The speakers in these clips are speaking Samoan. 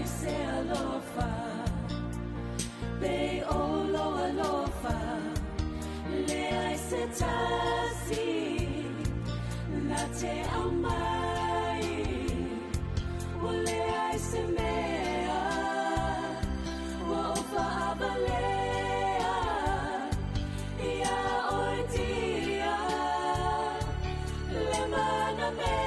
se alofa Pei o lou alofa Leai se tasi Na te aumai Ua leai se mea Ua ou faavalea Ia oe tia Le mana mea.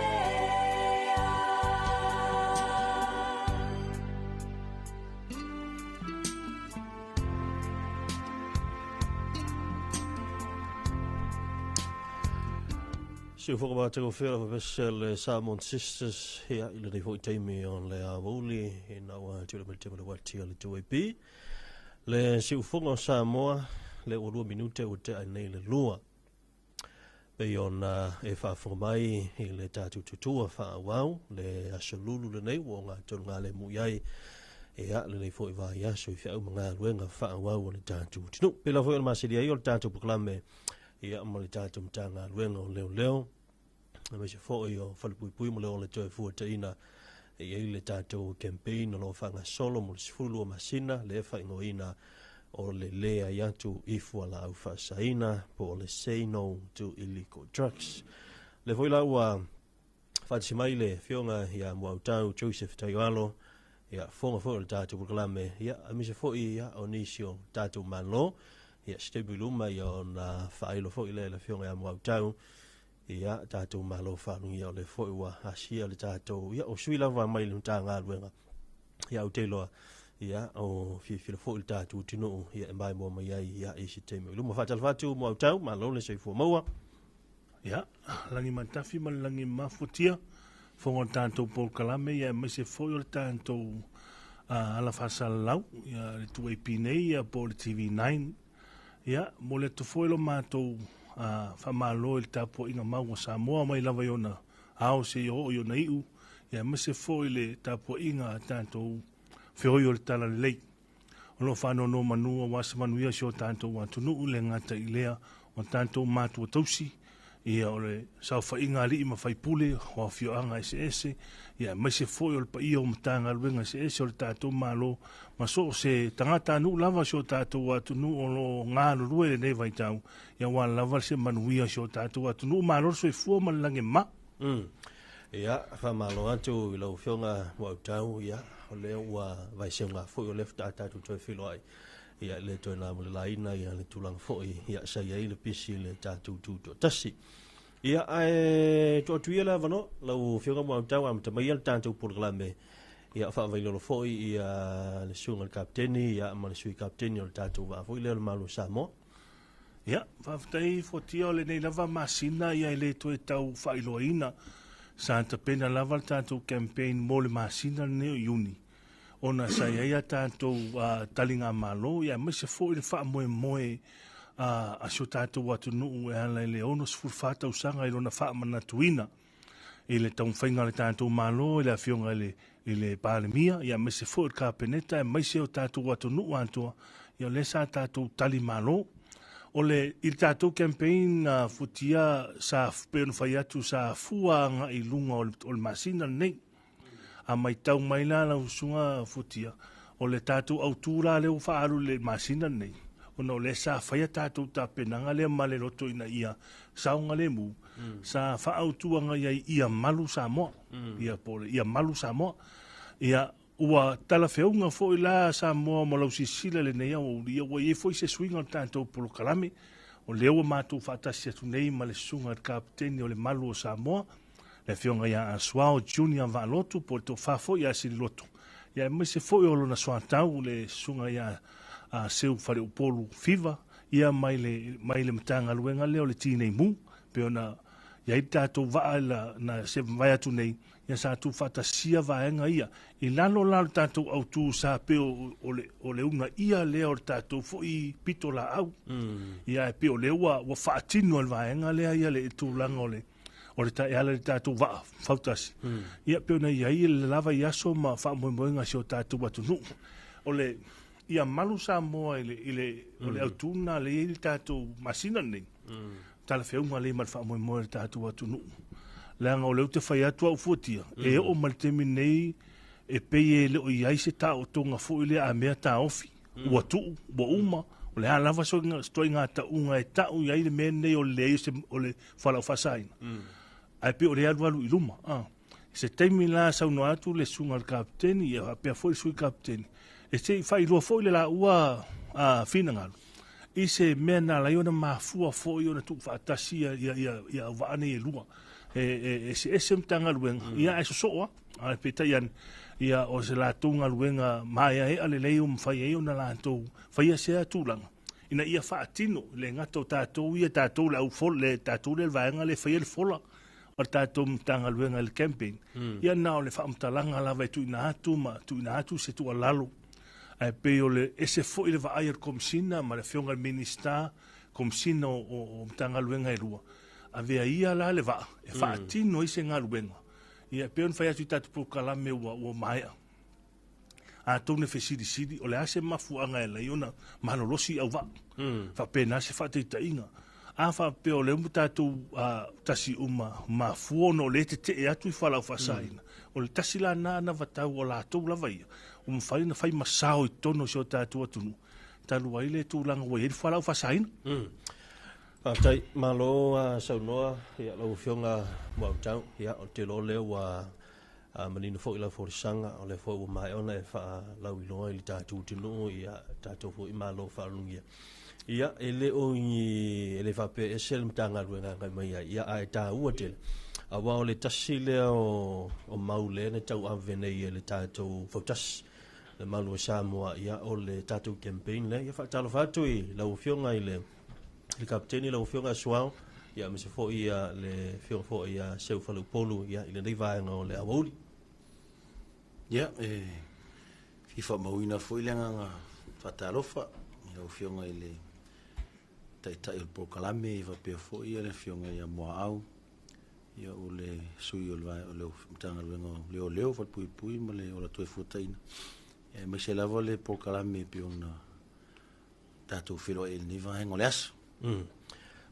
Siufoga matagofie lava vese le Samoan Sisters ia i lenei foi taimi o le aoauli ina ua tula mai le taimi o le uati o le 2AP. Le siufoga o Samoa le ua 2 minute ua tea ai nei le 2. Pei ona e faafofoga mai i le tatou tutua faaauau le aso lulu lenei ua ogatotonu galemu i ai ia lenei foi vaiaso i feau ma galuega faaauau a le tatou atunuu. Pei lava foi ona masani ai o le tatou polokalame ia ma le tatou Matagaluega o Leoleo aemaise foi o Falepuipui ma le Ola Toefuataiga e i ai le tatou campaign o lo o faagasolo mo le 12 masina le faaigoaina o le leai atu i fualaau faasaina po o le Say No to Illegal Drugs. Le foi la ua faatasi mai le afioga ia Muautau Joseph Taioalo, ia fofoga foi o le tatou polokalame, ia aemaise foi ia o nisi o tatou Malo, ia se taimi i luma ia ona faailo foi lea i le afioga ia Muautau, ia tatou Malo faalugia o lea foi ua asia le tatou, ia o sui lava mai le Matagaluega, ia ou te iloa, ia o fiafia foi le tatou atunuu ia e maimoa mai ai ia i se taimi i luma. Faatalofa atu Muautau, malo le soifua maua. Ia, lagi matafi ma le lagi mafutia, fofoga o le tatou polokalame, ia aemaise foi o le tatou ala faasalalau, ia le 2AP nei, ia po o le TV9. Ia, momoli atu foi lo matou faamalo i le tapuaiga mau a Samoa mai lava i ona ao seia oo i ona iu, ia aemaise foi le tapuaiga a tatou feoi o le Talalelei. O lo o faanonomanu aua se manuia o si o tatou atunuu, e le gata i lea o tatou matua tausi, ia o le saofaiga a alii ma faipule o afioaga eseese, ia aemaise foi o le paia o Matagaluega eseese o le tatou Malo, ma so o se tagatanuu lava o si o tatou atunuu o lo o galulue i lenei vaitau, ia aua lava se manuia o si o tatou atunuu. Malo le soifua ma le lagi e mama. Ia, faamalo atu i lau Afioga Muautau, ia, o lea ua vaeseuga foi o lea faatoa tatou toe feiloai, ia, e le toe na mo le laina ia le tulaga foi, ia, sa i ai le pisi i le tatou tutoatasi. Ia, ae tuu atu ia le avanoa, lau Afioga Muautau, amata mai ia le tatou polokalame, ia, faavailolo foi ia le susuga i le Kapeteni, ia, ma le Sui Kapeteni o le tatou vaa foi lea o le Malo o Samoa. Ia, faafetai Fuatia o lenei lava masina ia e le toe tau faailoaina. Sa tapena lava le tatou campaign mo le masina lenei o Iuni ona sa i ai a tatou taligamalo ia aemaise foi le faamoemoe a si o tatou atunuu e ala i le 64 tausaga i lona faamanatuina i le taumafaiga a le tatou Malo i le Afioga i le, i le Palemia, ia aemaise foi o le Kapeneta, aemaise o tatou atunuu atoa, ia o lea sa tatou tali malo. O le, i le tatou campaign uh, futia sa pei ona fai atu sa fua agai i luga o le, o le masina lenei. A matau mai la lau susuga Futia, o le tatou autu la lea ua faaalu i le masina lenei, ona o lea sa faia tatou tapenaga lea ma le loto ina ia saogalemu, sa faaautu agai ai ia malu Samoa, ia po o le ia malu Samoa. Ia ua talafeauga foi la Samoa ma lau silasila i lenei aoauli, ia ua i ai foi se suiga o le tatou polokalame, o lea ua matou faatasi atu nei ma le susuga i le Kapeteni o le Malu o Samoa, le afioga ia Asuao Junior Vaalotu po o le tofa foi ia Sililoto, ia aemaise foi o lona soatau le susuga ia Seu Faleupolu Fiva, ia mai le, mai le Matagaluega lea o le Tinei Mu, pei ona i ai le tatou vaa la, na se mavae atu nei, ia sa tuufaatasia vaega ia. I lalo la o le tatou autu sa pei o, o, le, o le uunaia lea o le tatou foi pitolaau. Ia e pei o lea ua, ua faatino e le vaega lea ia le tulaga o le o le e ala i le tatou vaa fautasi. Ia pei ona i ai le lava i aso ma faamoemoega a si o tatou atunuu. O le ia malu Samoa i le, i le, o le autu lena lea e i ai le tatou masina lenei. Talafeauga lea ma le faamoemoe o le tatou atunuu. Leaga o lea ou te fai atu au fuatia, e oo mai le taimi lenei, E pei e le o i ai se taotoga foi lea a mea taofi, ua tuu, ua uma, o le a lava se ituaiga tauga e tau i ai le mea lenei o le leai o se o le fualaau faasaina, ae pei o lea e alualu i luma. I se taimi la saunoa atu le susuga i le Kapeteni ia faapea foi le Sui Kapeteni e se i faailoa foi le laua finagalo i se mea na ala ai ona mafua foi ona tuufaatasi ia auvaa nei e lua. E eseese Matagaluega, ia ae sosoo lava. Ae peitai ane, ia o se latou galuega maeaea lelei ua mafai ai ona latou faia sea tulaga ina ia faatino, e le gata o tatou ia, tatou le au fola, le tatou lea le vaega lea e faia le fola o le tatou Matagaluega i le campaign, ia na o le faamatalaga lava e tuuina atu ma tuuina atu se tuualalo. Ae pei o le ese foi le vaai a le Komesina ma le Afioga i le Minisita, Komesina o Matagaluega e lua, avea ia la le vaa e faatino ai se galuega. Ia, e pei ona fai atu i tatou polokalame ua maea. Atonu e fesilisili, o le a se mafuaaga e ala ai ona malolosi i auvaa. Faapena se faataitaiga. A faapea o lea ua tatou tasi uma mafua ona o lea e tetee atu i fualaau faasaina, o le tasi la lena anavatau a latou lava ia, ua mafai ona fai ma sao i totonu o si o tatou atunuu, talu ai le tulaga ua i ai le fualaau faasaina. Faafetai, malo saunoa ia lau Afioga Muautau. Ia, ou te iloa o lea ua manino foi lau folasaga, o lea foi ua maea ona e faalauiloa i le tatou atunuu, ia tatou foi malo faalogia. Ia, e le o i, e le faapea ese le Matagaluega e agai mai ai, ia, ae taua tele, aua o le tasi lea o mau lea na tauave nei e le tatou fautasi, le Malu o Samoa, ia, o le tatou campaign lea. Ia, faatalofa atu i lau Afioga i le le Kapeteni lau Afioga Suao, ia aemaise foi ia le Afioga foi ia Seu Faleupolu ia i lenei vaega o le aoauli. Ia, e fia faamauina foi le agaga faatalofa i lau Afioga i le Taitai o le polokalame faapea foi le Afioga ia Muaau, ia o le sui o le Matagaluega o Leoleo, Falepuipui ma le Ola Toefuataina, aemaise lava le polokalame e pei ona tatou feiloai i lenei vaega o le aso.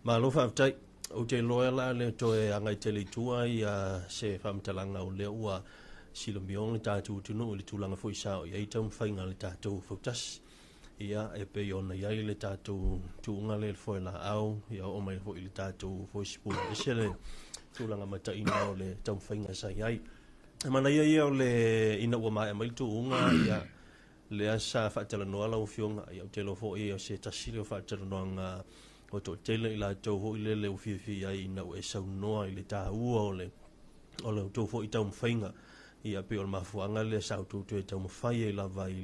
Malo faafetai. Ou te iloa la le toe agai tele i tua ia se faamatalaga o lea ua silamia le tatou atunuu i le tulaga foi sa o i ai taumafaiga a le tatou fautasi. Ia, e pei ona i ai le tatou tuuga lea i le foe laau, ia oo mai foi i le tatou foe sipuna. Ese le tulaga mataina o le taumafaiga sa i ai. E manaia ia o le ina ua maea mai le tuuga, ia, lea sa faatalanoa lau Afioga, ia ou te iloa foi o se tasi lea o faatalanoaga o toatele i latou foi lele ua fiafia ai ina ua e saunoa i le taua o le outou foi taumafaiga. Ia pei o le mafuaaga lea sa outou toe taumafai ai lava i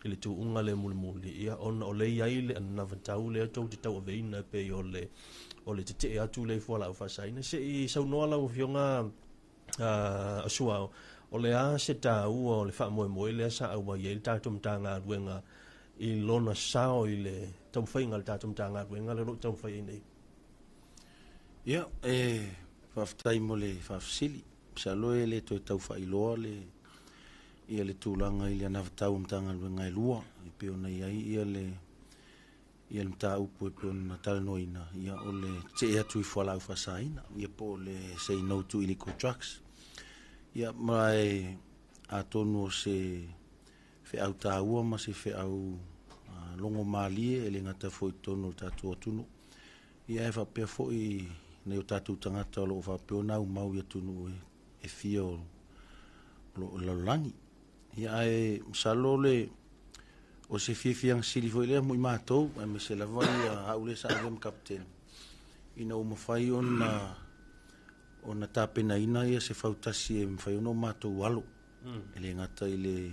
le tuuga lea mulimuli, ia ona o lea i ai le anavatau lea tou te tauaveina e pei o le tetee atu lea i fualaau faasaina. Se i saunoa lau Afioga Suao, o le a se taua o le faamoemoe lea sa auai ai le tatou Matagaluega i lona sao i le taumafaiga a le tatou Matagaluega lea o lo o taumafai ai nei? Ia, e faafetai mo le faafesili. Masalo e le toe tau faailoa le ia le tulaga i le anavatau o Matagaluega e lua, e pei ona i ai ia le mataupu e pei ona talanoaina, ia o le tetee atu i fualaau faasaina, ia po o le say no to illegal drugs. Ia ma e atonu o se feau taua ma se feau logo malie e le gata foi i totonu o le tatou atunuu. Ia e faapea foi nai o tatou tagata o lo o faapea ona aumau i atunuu e fia o lo o lalolagi. Ia ae masalo le o se fiafiaga sili foi lea mo i matou, aemaise lava ia au lea sa avea ma kapeteni, ina ua mafai ona tapenaina ia se fautasi e mafai ona o matou alo. E le gata i le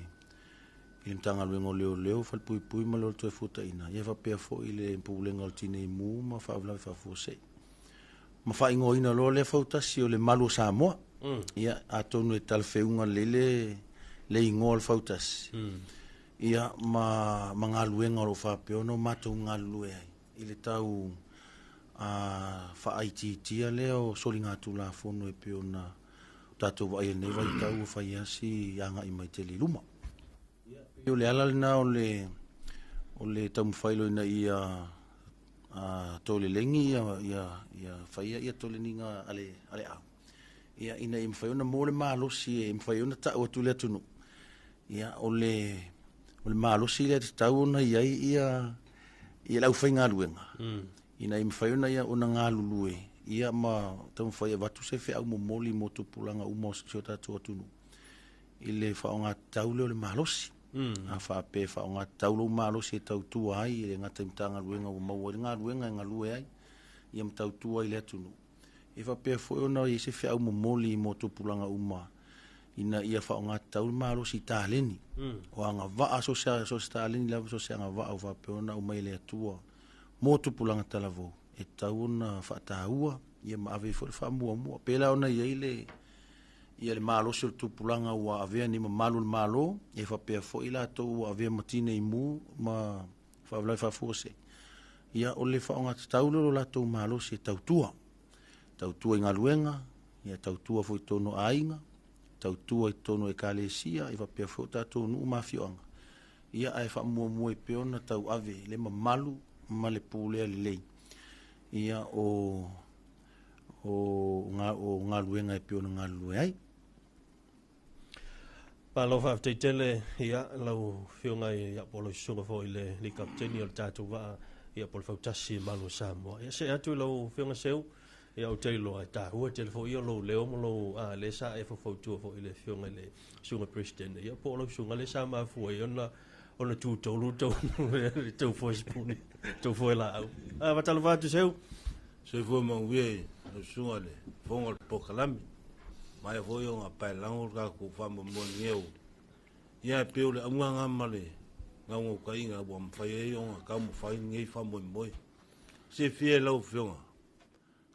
Matagaluega o Leoleo, Falepuipui ma le Ola Toefuataina, ia faapea foi le Pulega o le Tinei Mu ma Faalavelave Faafuasei. Ma faaigoaina loa lea fautasi o le Malu o Samoa. Ia, atonu e talafeuga lelei le igoa o le fautasi. Ia, ma galuega o lo o faapea ona o matou galulue ai i le tau faaitiitia lea o soligatulafono e pei ona tatou vaai ai i lenei vaitau ua fai lava si agai mai tele i luma. Ia, pei o le ala lena o le taumafai loa ina ia tolelegi ia faia ia toleniga a le au. Ia, ina ia mafai ona maua le malosi e mafai ona tau atu i le atunuu. Ia, o le, o le malosi lea e tatau ona i ai ia, ia le aufaigaluega, ina ia mafai ona ia ona galulue, ia ma taumafai e avatu se feau momoli mo tupulaga uma o si o tatou atunuu i le faaaoga tatau lea o le malosi. A faapea e faaaoga tatau lou malosi e tautua ai, e le gata i Matagaluega ua maua ai le galuega e galue ai, ia ma tautua ai i le atunuu. E faapea foi ona i ai se feau momoli mo tupulaga uma ina ia faaaoga tatau le malosi i taleni. O agavaa, so se taleni lava, so se agavaa ua faapea ona aumai e le Atua mo tupulaga talavou, e tatau ona faataua ia ma ave ai foi le faamuamua. Pe la ona i ai le ia le malosi o le tupulaga ua avea nei mamalu o le Malo, e faapea foi latou ua avea ma tinei mu ma faalavelave faafuasei, ia o le faaaoga tatau lea o lo latou malosi e tautua. Tautua i galuega, ia tautua foi i totonu o aiga, tautua i totonu o ekalesia, e faapea foi o tatou nuu ma afioaga, ia ae faamuamua ai pea ona tauave le mamalu ma le pulea lelei ia o o galuega e pei ona galulue ai. Malo faafetai tele ia lau Afioga ia po o lau Susuga foi i le Kapeteni o le tatou vaa ia po o le Fautasi Malu o Samoa. Ia see atu i lau Afioga Seu, ia ou te iloa e taua tele foi ia lou leo ma lou lea sa e faufautua foi i le Afioga i le Susuga President ia po o lau Susuga lea sa mafua ai ona tutolu tou foe sipuni, tou foe laau. Faatalofa atu Seu. Soifua manuia i lau susuga i le fofoga o le polokalame. Maea foi ona paelago le tatou faamoemoe i lenei aoauli. Ia e pei o le auga lena ma le naunautaiga ua mafai ai ona taumafai lenei faamoemoe. Silafia e lau Afioga,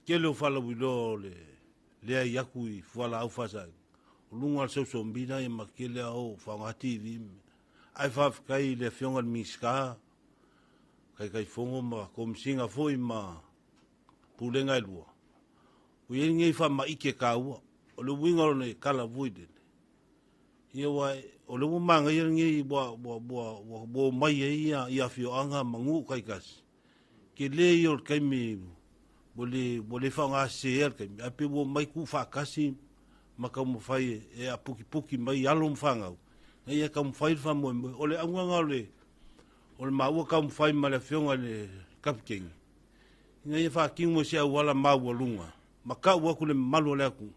tele o faalauiloa o le leai atu i fualaau faasaina, o luga o le social media ma tele lava o faaaoga TV. Ae faafetai i le Afioga i le Minisita, Taitaifono ma Komesina foi ma Pulega e lua, ua i ai lenei faamaite taua. O le uiga o le tala foi lele, ia aua o lea ua manaia lenei ua omai ai ia afioaga ma nuu taitasi, tele ia o le taimi ua le faaaogaseseina le taimi, ae pei ua omai tuufaatasi ma taumafai e aputiputi mai alo ma fanau, ina ia taumafai le faamoemoe. O le auga lena o le maua taumafai ma le Afioga i le Kapiteni, ina ia faatino i se auala maualuga ma tau atu i le mamalu o le atunuu,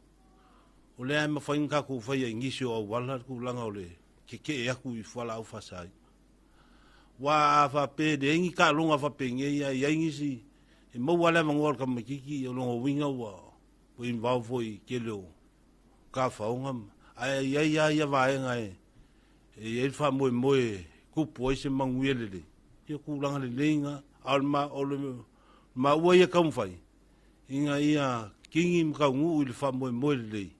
o lea e mafai ona tatou faia i nisi o auala le tulaga o le tetee atu i fualaau faasaina. Aua a faapea e leai ni taaloga faapenei ae i ai nisi e maua lava le avanoa o le tamaitiiti, o lona uiga ua involve foi i tele o tafaoga, ae i ai lava ia vaega e i ai le faamoemoe e tupu ai se manuia lelei, ia tulaga lelei na. A o le maua ia taumafai ina ia kini ma taunuu i le faamoemoe lelei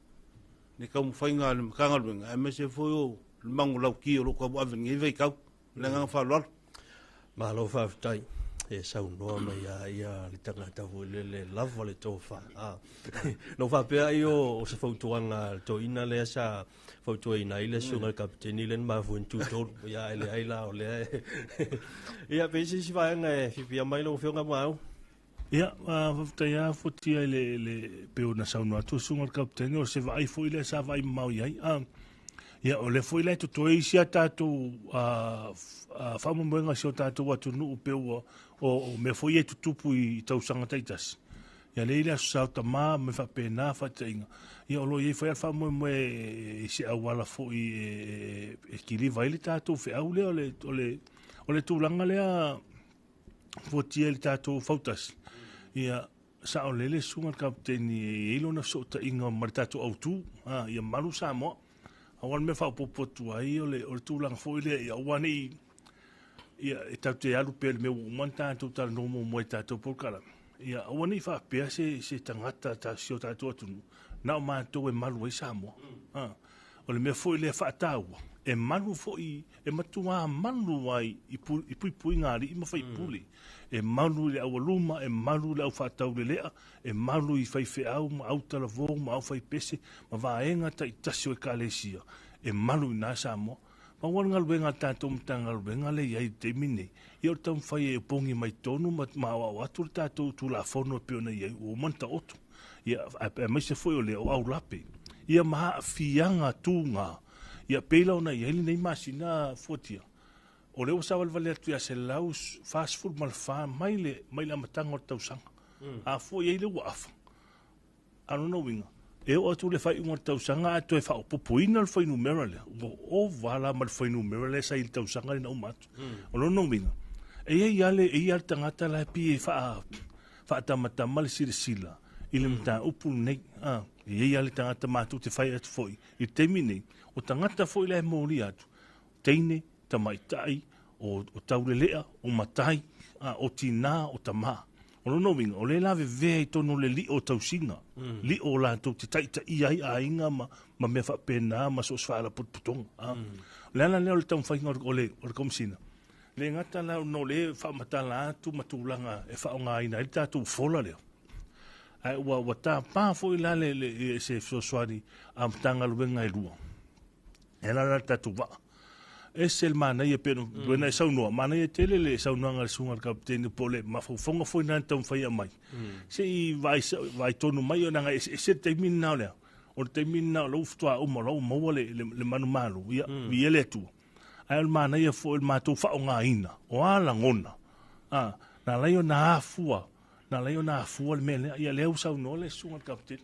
le taumafaiga a le Matagaluega, aemaise foi o le manulauti o lo o tauave i lenei vaitau. Ma le agaga faaaloalo. Malo faafetai. E saunoa mai a ia le tagata foi lele lava le tofa. Na ou faapea ai o se fautuaga a le toeaina lea sa fautuaina ai le susuga i le Kapeteni lea na mafua ai na tutolu. Ia ae leai la o lea e Ia pe i ai se isi vaega e fiafia mai lau Afioga Maau? Ia, faafetai lava Fuatia i le pei ona saunoa atu le susuga i le Kapeteni, o se vaai foi lea sa vaai mamao i ai. Ia, o lea foi la e totoe isi a tatou faamoemoega i si o tatou atunuu pei ua o mea foi ia e tutupu i tausaga taitasi. Ia lea e i ai le Aso Sa o Tama ma faapena faataitaiga. Ia o lo o i ai foi lava le faamoemoe i se auala foi e kiliva ai le tatou feau lea o le tulaga lea fuatia i le tatou fautasi, ia saolele le susuga i le Kapeteni e i ai lona fesootaiga ma le tatou autu, ia malu Samoa. Aua o le mea e faaopoopo atu ai o le tulaga foi lea, ia aua ne i, ia e tatou te alu pea i le mea ua uma ona tatou talanoa muamua i tatou polokalame, ia aua ne i faapea se tagata si o tatou atunuu, na o matou e malu ai Samoa. O le mea foi lea faataua, e malu foi, e matuā malu ai i puipuiga a alii ma faipule. E malu i le aualuma, e malu i le aufaataulelea, e malu i faifeau ma autalavou ma aufaipese ma vaega taitasi o Ekalesia, e malu i ina Samoa. Pau lava le galuega a le tatou Matagaluega lea e i ai i le taimi lenei, ia o le taumafai e opogi mai totonu ma aoao atu le tatou Tulafono e pei ona i ai, ua uma ona taoto. Ia, aemaise foi o lea o aulape, ia ma aafiaga tuga. Ia pei la ona i ai lenei masina fuatia, o lea ua savalivali atu ia 144 mai le, mai le amataga o le tausaga. A fua i ai lea ua afa. A o lona uiga, e oo atu i le faaiuga o le tausaga ae toe faaopoopoina le fuainumera lea, ua ova la ma le fuainumera lea sa i le tausaga lea na uma atu. O lona uiga, e i ai lava le, e i ai lava le tagata la e pei e faa, faatamatama le silasila i le mataupu lenei. A, e i ai lava le tagata matou te fai atu foi i le taimi lenei, o tagata foi la e molia atu, teine, tamaitai, o, o taulelea, o matai, a, o tinā, o tamā. O lona uiga, o lea e lavevea i totonu o le lio o tausiga, lio o latou te taitaia ai aiga ma, ma mea faapena ma so o se faalapotopotoga. A. O le ala lea o le taumafaiga o le, o le, o le Komesina, le gata la ona o lea e faamatala atu ma tulaga e faaaogaina ai le tatou fola lea, ae ua, ua tapa foi la le, le, se fesoasoani a Matagaluega e lua. E ala la le tatou vaa. Ese le manaia pei ona e saunoa, manaia tele le saunoaga a le susuga i le Kapeteni po o le mafaufauga foi lena na taumafai e aumai. Se i vaai, vaai tonu mai ona e eseese le taimi lena o le a? O le taimi lena o lou faatoa uma o la ua maua le, le, le manumalo, ia, viia le Atua. Ae o le manaia foi o le matou faaaogaina o a lagona, a, na ala ai ona afua, na ala ai ona afua le mea lea. Ia lea ua saunoa le susuga i le Kapeteni.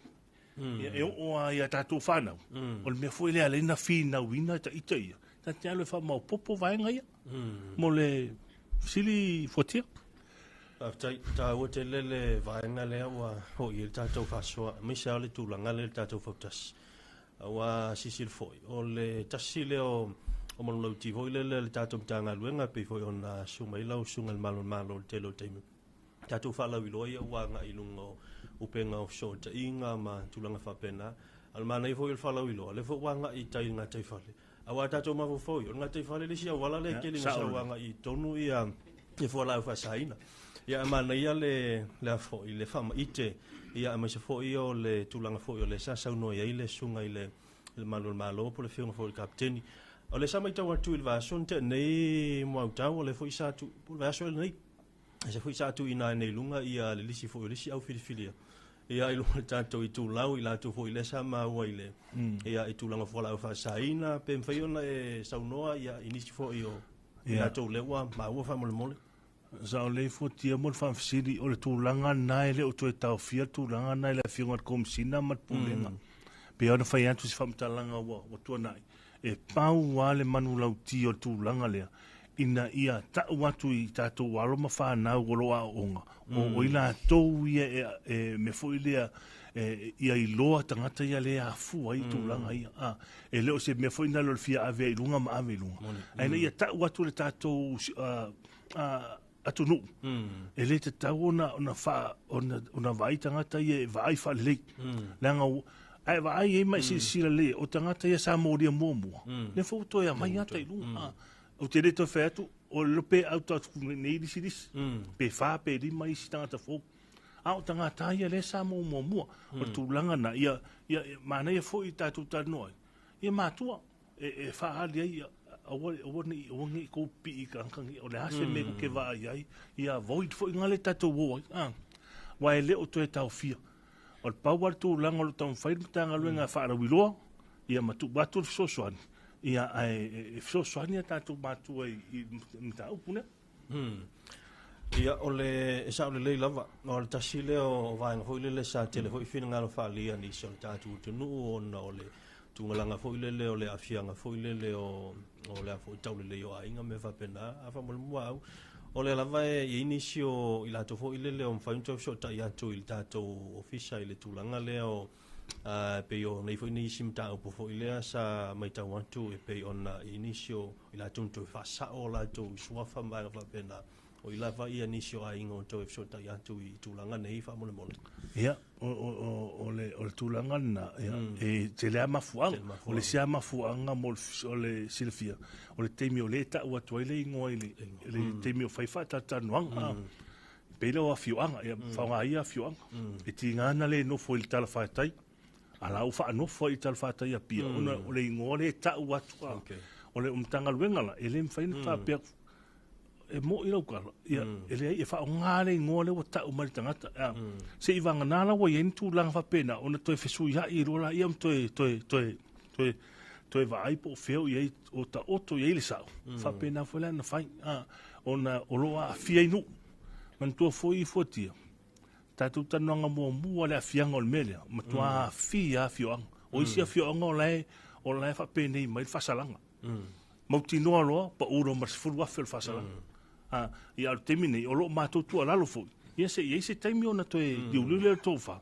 Ia, e oo lava i a tatou fanau, o le mea foi lea e ala ai ona finauina ita ia, ta te alu e faamaopoopo vaega ia mo le fesili fuatia. Faafetai, taua tele le vaega lea ua oo i ai le tatou faasoa, aemaise lava o le tulaga lea i le tatou fautasi. Aua silasila foi, o le tasi lea o o manulauti foi lele a le tatou Matagaluega pei foi ona susu mai lau Susuga i le Malo i le tele o taimi, tatou faalauiloa ia ua agai i luga o upega o fesootaiga ma tulaga faapena. A o le manaia foi o le faalauiloa, o lea foi ua agai i tai i le gataifale. Aua a tatou mafaufau i, o le gataifale le isi auala lea e tele ina sau agai i totonu ia fualaau faasaina. Ia ae manaia le le a foi le faamaite ia aemaise foi o le tulaga foi o lea sa saunoa i ai le susuga i le le Malu o le Malo po o le Afioga foi i le Kapeteni. O lea sa matau atu i le vaiaso na tea nei Muautau, o lea foi sa tu, po o le vaiaso ea lenei, Ese foi sa tuuina ai nei luga ia le lisi foi o le isi au filifilia ia i luga o le tatou itulau i latou foi lea sa maua i le ia i tulaga fualaau faasaina pe mafai ona e saunoa ia i nisi foi o i latou lea ua maua faamolemole. Sa o le fuatia mo le faafesili, o le tulaga lena e le o toe taofia le tulaga lena i le Afioga i le Komesina ma le Pulega. Pei ona fai atu se faamatalaga ua, ua tuanai, e pau lava le manulauti o le tulaga lea, ina ia tau atu i tatou alo ma fanau o lo o aooga, o, o i latou ia e, e mea foi lea, e, ia iloa tagata ia lea e afua ai tulaga ia. A, e le o se mea foi lena o le fia ave ai i luga ma ave i luga. Ae ina ia tau atu le tatou uh, uh, atunuu, e le tatau ona, ona, faa, ona, ona vaai tagata ia e vaai faalelei. Leaga ae vaai ai ma e silasila lelei, o tagata ia sa molia muamua, lea foi ua toe aumai ata i luga. Ou te le toe fai atu, o le pe auto atu nei lisi lisi, pe fa pe lima isi tagata fou. A o tagata ia lea sa mo muamua, o le tulaga na, ia, ia, manaia foi tatou talanoa ai, ia matua, e, e faaali ai, ia, aua, aua ne i, aua ne i kou pipii i tagata nei, o le a se mea kou te vaai ai, ia avoid foi nga le tatou o ai, a, aua e le o toe taofia. O le pau lava le tulaga o lo o taumafai le Matagaluega e faalauiloa, ia ma tuu atu le fesoasoani, ia ae e fesoasoani a tatou matua i, i le mataupu lea. Ia, o le, e sao lelei lava, o le tasi lea o vaega foi lele sa tele foi finagalo faaalia nisi o le tatou atunuu ona o le tugalaga foi lele o le aafiaga foi lele o, o le a foi taulelei o aiga mea faapena. A faamolemole au, o lea lava e i ai nisi o i latou foi lele o mafai ona toe fesootai atu i le tatou ofisa i le tulaga lea o uh, pei o nei foi nisi mataupu foi lea sa matau atu e pei ona i nisi o i latou na toe faasao o latou suafa ma vaega faapena. O i lava ia nisi o aiga o toe fesootai atu i tulaga nei faamolemole. Ia, o, o, o, o, le, o le tulaga lena, ia, e tele lava mafuaaga. O le isi lava mafuaaga mo le, o le silafia, o le taimi o lea e tau atu ai le igoa i le, le taimi o fai faatalatalanoaga. Pei lea o afioaga, ia, faaaoga ia afioaga. E tiga ona le nofo i le talafatai, a la ua faanofo ai i le talafatai Apia, ona o le igoa lea e tau atu. O le Matagaluega la, e le mafai ona faapea, e moi lau tala, ia, e leai, e faaaoga le igoa lea ua tau mai le tagata. A, se i vagana la ua i ai ni tulaga faapena, ona toe fesuiai loa laia ma toe, toe, toe, toe, Toe vaai po o fea o i ai, o taoto i ai le sa'o, faapena foi la ona fai, a, ona o lo o aafia ai nuu. Manatua foi Fuatia, tatou talanoaga muamua le aafiaga o le mea lea, matua aafia afioaga. O isi afioaga o la e, o la e faapenei mai le faasalaga. Mautinoa loa, pau loa ma le 10,000 o le faasalaga. A, ia, a o le taimi nei, o lo o matou tuualalo foi, ia se i ai se taimi ona toe liuliu lea o le tofa.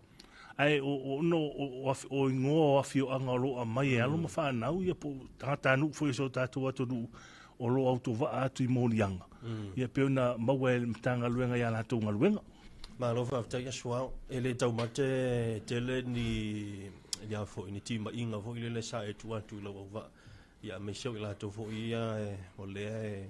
Ae o, ona o igoa o afioaga o lo o aumai e alo ma fanau, ia po o tagatanuu foi o si o tatou atunuu o lo o autovaa atu i moliaga, ia pei ona maua e le Matagaluega i a latou galuega. Malo faafetai Asuao. E le taumate tele ni ni a foi ni timaiga foi lele sa e tuu atu i lau auvaa, ia aemaise o i latou foi ia o lea e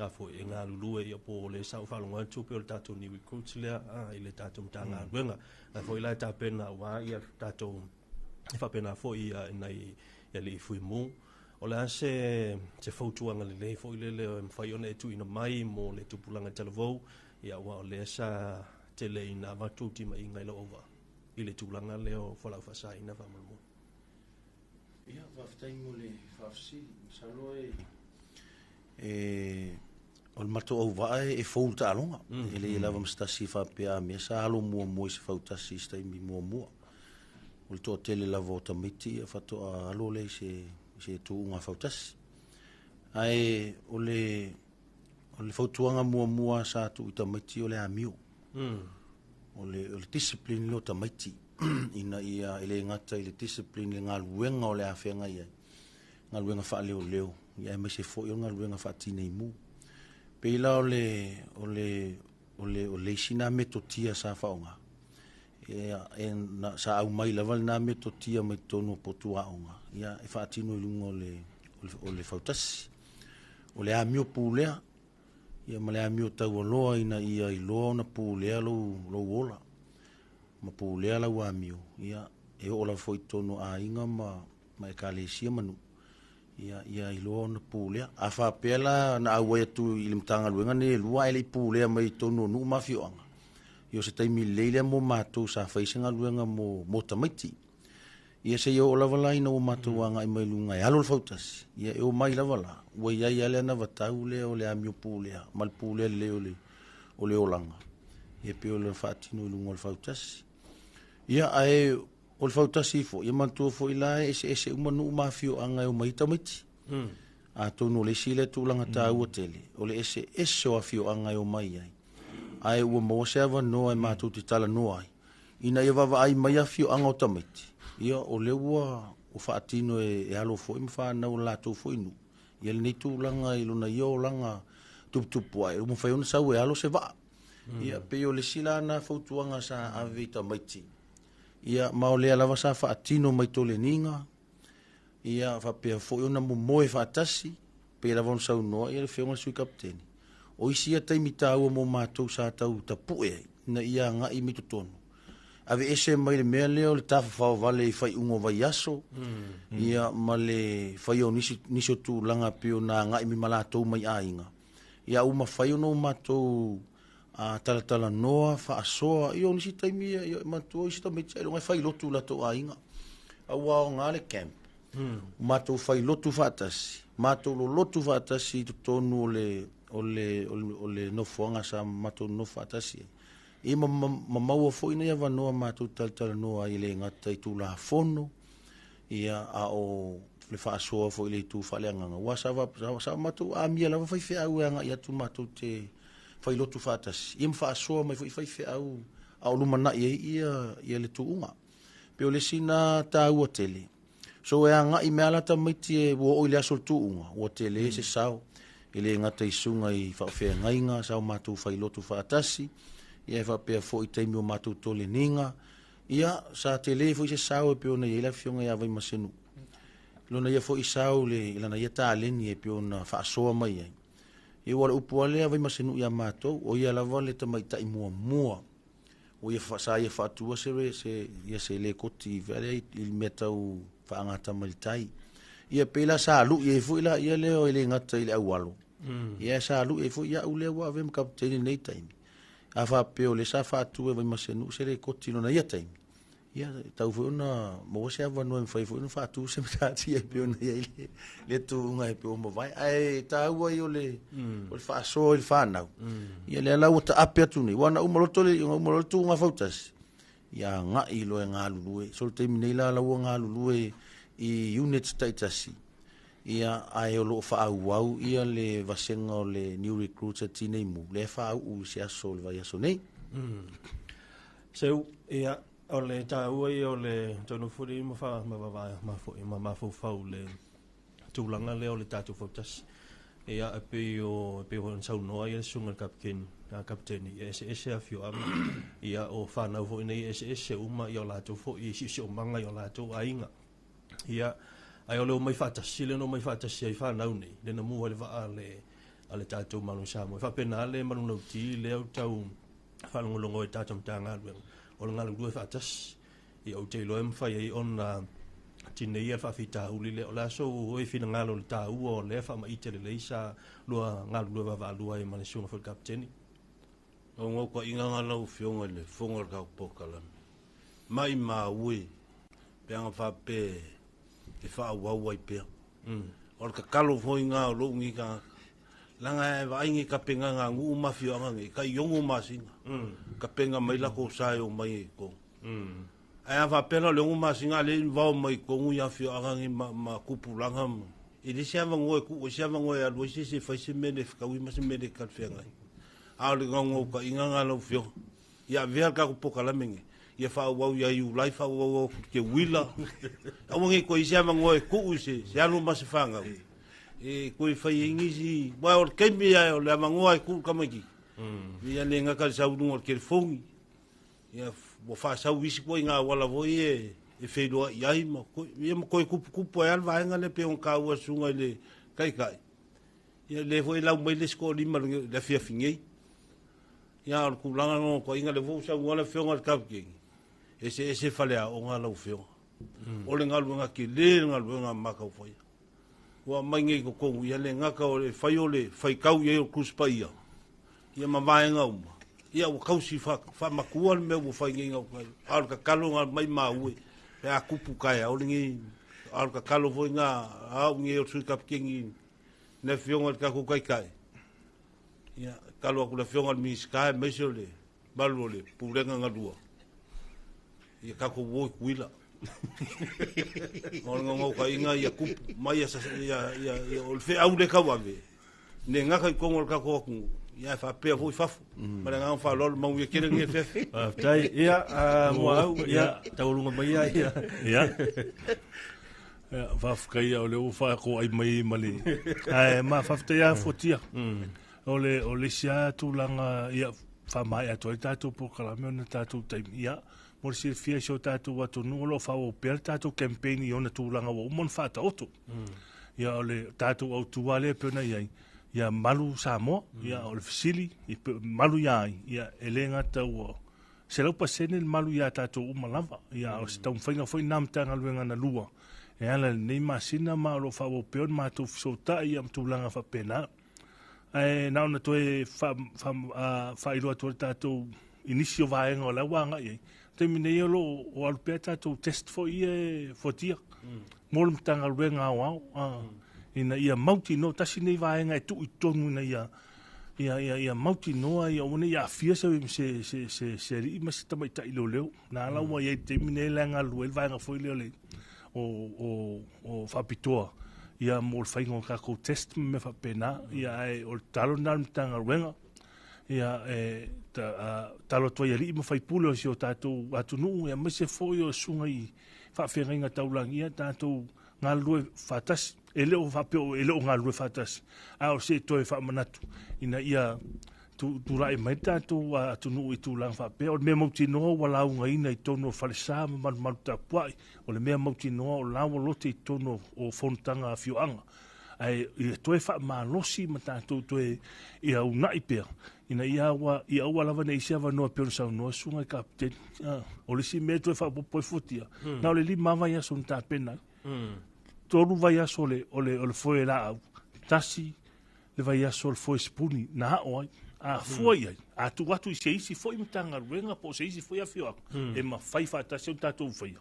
a foi e galulue, ia po o le sa ou faalogo atu pei o le tatou new recruits lea i le tatou Matagaluega. Ae foi la e tapena aua ia tatou e faapena foi ia nai alii fuimu. O le a se fautuaga lelei foi lele e mafai ona e tuuina mai mo le tupulaga talavou, ia aua o lea sa tele ina avatu timaiga i lau auvaa i le tulaga lea o fualaau faasaina faamolemole? Ia, faafetai mo le faafesili. Masalo e o le matou auvaa e fou le taaloga. E le i lava ma se tasi faapea a mea sa alo muamua i se fautasi i se taimi muamua. O le toatele lava o tamaiti ia faatoa alo lea i se tuuga fautasi. Ae o le fautuaga muamua sa tuu i tamaiti o le amio. O le discipline lea o tamaiti, ina ia e le gata i le discipline i le galuega o le a feagai ai, galuega faaleoleo, ia aemaise foi o le galuega faatineimu. Pei la o le isi na metotia sa faaaoga, sa aumai lava lena metotia mai totonu o potu aoga, ia e faatino i luga o le fautasi. O le amio pulea, ia ma le amio taualoa ina ia iloa ona pulea lou ola, ma pulea lau amio, ia e oo lava foi i totonu o aiga ma ekalesia ma nuu, ia iloa ona pulea. A faapea la na auai atu i le Matagaluega nei e lua ae le i pulea mai i totonu o nuu ma afioaga, ia o se taimi lelei lea mo matou sa fai se galuega mo tamaiti. Ia se i oo lava la ina ua matou agai mai luga e alo le fautasi, ia e omai lava la, ua i ai lava le anavatau lea o le amio pulea ma le pulea lelei o le olaga, ia pei o le faatino i luga o le fautasi. Ia ae o le fautasi foi, ia manatua foi la e eseese uma nuu ma afioaga e omai ai tamaiti. Atonu o le isi lea tulaga taua tele, o le eseese o afioaga e omai ai. Ae ua maua se avanoa e matou te talanoa ai, ina ia vaavaai mai afioaga o tamaiti, ia o lea ua faatino e alo foi ma fanau o latou foi nuu, ia lenei tulaga i lona ia olaga tuputupu ae, ua mafai ona sau e alo se vaa. Ia pei o le isi la na fautuaga sa ave i tamaiti, ia ma o lea lava sa faatino mai toleniga, ia faapea foi ona momoe faatasi, pei lava ona saunoa ia le afioga i le Sui Kapiteni. O isi ia taimi taua mo matou sa tau tapue ai, ina ia agai mai totonu. Aveese mai le mea lea o le tafafao vale i faaiuga o vaiaso, ia ma le faia o nisi o tulaga pei ona agai mai ma latou mai aiga. Ia ua mafai ona o matou talatalanoa, faasoa, ia o nisi taimi, ia manatua isi tamaiti ailoga e fai lotu latou aiga. Aua o ngā le camp, matou fai lotu faatasi, matou lolotu faatasi i totonu o le nofoaga sa matou nofo faatasi ai. Ia ma maua foi nei avanoa matou talatalanoa ai e le gata i Tulafono, ia a o le faasoa foi i le itu faaleagaga. Ua sa matou amia lava faifeau e agai atu matou te fai lotu faatasi, ia ma faasoa mai foi faifeau a o lumanai ai ia le tuuga. Pe o le isi na taua tele. So e agai mea la tamaiti e ua oo i le aso o le tuuga, ua tele se sao, e le gata i susuga i faafeagaiga, sa o matou fai lotu faatasi, ia e faapea foi i taimi o matou toleniga, ia sa tele foi se sao e pei ona i ai le afioga ia Vaimasenu. Lona ia foi sao i lana ia taleni e pei ona faasoa mai ai. Ia ua le upu lava lea Vaimasenu ia matou, o ia lava le tamaitai muamua. O ia sa ia faatua se lekoti vea i le mea tau faagata mai le tai. Ia pei la sa lui ai foi la ia lea o e le gata i le aualo. Ia sa lui ai foi ia au lea ua ave ma kapiteni nei taimi. A faapea o le sa faatua e Vaimasenu se lekoti lona ia taimi. Ia, e tatau foi ona maua se avanoa e mafai foi ona faatu se matatia e pei ona i ai le, le tuuga e pei ua mavae. Ae taua ia o le, mm. o le faasoa i le fanau. Mm. Ia lea la ua taape atu nei. Ua na uma loto le, uma loto le tuuga fautasi. Ia agai loa e galulue. So le taimi nei la la ua galulue i units taitasi. Ia, ae o lo o faaauau ia le vasega o le new recruits a Tinei Mu, lea e faauu i se aso o le vaiaso nei. Mm. Seu, ia, o le taua ia o le taunofo foi ma fa ma vava ma foi ma mafaufau le tulaga lea o le tatou fautasi. Ia, e pei o e pei ona saunoa ia le susuga i le kapiteni, a kapiteni, e eseese afioaga. Ia, o fanau foi nei e eseese uma ia o latou foi siosiomaga i o latou aiga. Ia, ae o le omai faatasi, lea na omai faatasi ai fanau nei, lea na mu ai le vaa a le, a le tatou Malo Samoa. E faapena le manulauti lea ua tau faalogologo ai tatou Matagaluega, o le galulue faatasi. Ia, ou te iloa e mafai ai ona tineia le faafitauli lea. O le a sou finagalo i le taua o lea faamaite lelei sa lua galulue vaavaalua ai ma le susuga foi i le Kapiteni? O gaukaiga nga lau Afioga i le Fofoga o le tatou polokalame, maimau e, pe ana faapea e faaauau ai pea. O le tatalo foi nga o lou nei tagata, leaga e vaai nei tapenaga a nuu ma afioaga nei, tai 6 masina, tapena mai latou sa e omai ai i totonu. Ae a faapea la o le 6 masina a lea e vao mai i totonu ia afioaga nei ma tupulaga ma, e leai se avanoa e tuu ai se avanoa e alu ai se isi e fai se mea le fetaui ma se mea le talafeagai. A o le naunautaiga lena lau Afioga, ia avea le tatou polokalame lenei, ia faaauau ia Iulai, faaauau atu i Teuila, aua ne i toe i ai se avanoa e tuu i se alo ma se fanau e toe fai ai nisi, aua o le taimi lava o le avanoa e tuu i le tamaitiiti, ia le gata i le sau i luga o le telefoni, ia ua faasau isi ituaiga auala foi ia e feiloai ai ma ia ma toe tuputupu ai lava le vaega lea pei ona taua e le susuga i le Taitai. Ia lea foi e lau mai le isi toalima i le afiafi nei. Ia a o le tulaga lena o toaiga, lea foi ua saunoa le Afioga i le Kapiteni, e eseese faleaoga lau Afioga. O le galuega tele le galuega a Mataufaia. Ua aumai nei i totonu, ia le gata o le fai o le faitau i ai o le Tusi Paia, ia ma vaega uma, ia ua tausi faamatua le mea ua fai nei gauta. A o le tatalo na maimau e, pe a tupu taeao lenei, a o le tatalo foi na a au nei o le Sui Kapiteni le Afioga i le tatou Taitai, ia, tatalo atu i le Afioga i le Minisita aemaise o le mamalu o le Pulega galua, ia tatou o i Tutuila. O le naunautaiga ia tupu mai ia, ia, ia, ia, o le feau lea tauave, le gata i totonu o le tatou atunuu, ia ae faapea foi fafo. Ma le agaga faaaloalo, manuia tele lenei afiafi. Faafetai. Ia, Muaau, ia, taualuga mai ia. Ia. Ia. Ia, faafetai o lea ua faakoai mai ma le... Ae ma faafetai lava Fuatia. O le, o le isi lava tulaga, ia, faamaea atu ai le tatou polokalame ona tatou taimi. Ia, mo le silafia i si o tatou atunuu o lo o faaauau pea le tatou campaign i ona tulaga ua uma ona faataoto. Ia, o le tatou autu lava lea e pei ona i ai, ia malu Samoa. Ia, o le fesili, malu ia ai? Ia, e le gata ua 100% le malu ia tatou uma lava. Ia, o se taumafaiga foi lena a Matagaluega na lua e ala i lenei masina ma o lo o faaauau pea ona matou fesootai ia ma tulaga faapena. Ae na ona toe faailoa atu ai le tatou i nisi o vaega o la ua agai i ai. O le taimi nei o lo o alu pea tatou test foi ia e fuatia mo le Matagaluega Aoao ina ia mautinoa, tasi lenei vaega e tuu i totonu ina ia ia ia ia mautinoa ia aua ne i aafia se se se se se alii ma se tamaitai leoleo. Na ala ua i ai i le taimi nei la e galulue ai le vaega foi lea o le o o o faapitoa ia mo le faiga o tatou test ma mea faapena. Ia ae o le tatalo lena a le Matagaluega ia e tatalo atu ai i alii ma faipule o si o tatou atunuu aemaise foi o susuga i faafeagaiga taulagi, ia tatou galulue faatasi. E le o faapea e le o galulue faatasi, a o se toe faamanatu ina ia tulai mai le tatou atunuu i tulaga faapea. O le mea mautinoa ua laugaina i totonu o falesa ma malumalu tapuai, o le mea mautinoa o la ua lote i totonu o fonotaga a afioaga. Ae ia toe faamalosi ma tatou toe ia uunai pea ina ia aua, ia aua lava ne i se avanoa pei ona saunoa susuga i kapiteni. O le isi mea e toe faaopoopo ai fuatia, na o le 5 vaiaso na tapena ai. 3 vaiaso o le, o le, o le foe laau, 1 le vaiaso o le foe sipuni na ao ai. A fua i ai, a tuu atu i se isi foi Matagaluega po o se isi foi afioaga, e mafai faatasi ona tatou faia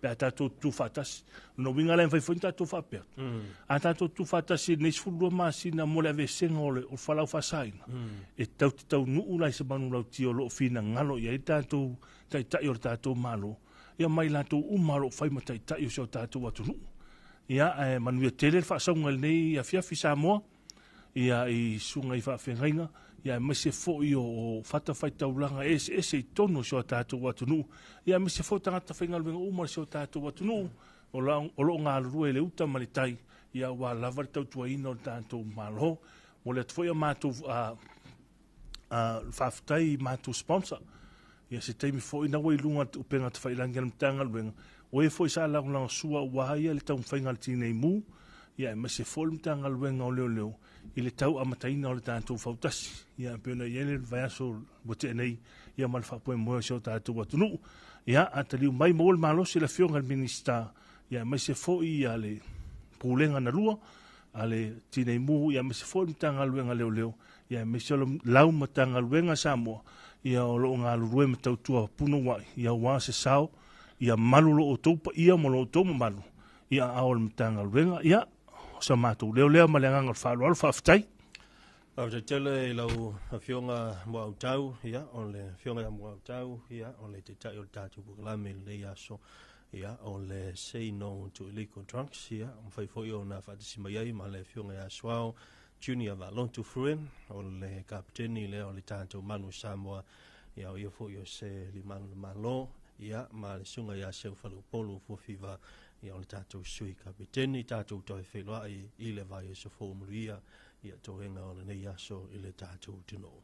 pe a tatou tutu faatasi. O lona uiga la e mafai foi ona tatou faapea atu, a tatou tutu faatasi i lenei 12 masina mo le aveesega o le fualaau faasaina, e tatou te taunuu la i se manulauti o lo o finagalo i ai le tatou Taitai o le tatou Malo, ia ma i latou uma o lo o fai ma taitai o si o tatou atunuu. Ia, ae manuia tele le faasauga i lenei afiafi Samoa, ia i susuga i faafeagaiga, ia aemaise foi o fatafaitaulaga eseese i totonu o si o tatou atunuu, ia aemaise foi o tagata faigaluega uma o si o tatou atunuu o lo o galulue i le uta ma le tai, ia aua lava le tautuaina o le tatou Malo. Momoli atu foi a matou faafetai i matou sponsor. Ia se taimi foi na ua i luga o upega tafailagi a le Matagaluega, o e foi sa lagolagosua aua ia le taumafaiga a le Tinei Mu, ia aemaise foi le Matagaluega o Leoleo i le tau amataina o le tatou fautasi. Ia pei ona i ai le vaiaso ua tea nei, ia ma le faamoemoe o si o tatou atunuu. Ia a taliu mai maua le malosi le Afioga i le Minisita, ia aemaise foi ia le Pulega na lua a le Tinei Mu, ia aemaise foi le Matagaluega o Leoleo, ia aemaise o lau Matagaluega Samoa, ia o lo o galulue ma tautua punouai, ia aua se sao, ia malu lo outou paia ma lo outou mamalu, ia aao o le Matagaluega, ia o sa matou leo lea ma le agaga o le faaaloalo, faafetai. Faafetai tele i lau Afioga Muautau, ia o le Afioga ia Muautau, ia o le Taitai o le tatou polokalame i lenei aso, ia o le Say No to Illegal Drugs, ia mafai foi ona faatasi mai ai ma le Afioga ia Suao Junior Valotu Fruin, o le kapiteni lea o le tatou Manu Samoa, ia o ia foi o se limanu le Malo, ia ma le susuga ia Seu Faleupolu Fuafiva, ia o le tatou sui kapiteni, tatou toe feiloai i le vaiaso fou manuia, ia toega o lenei aso i le tatou atunuu.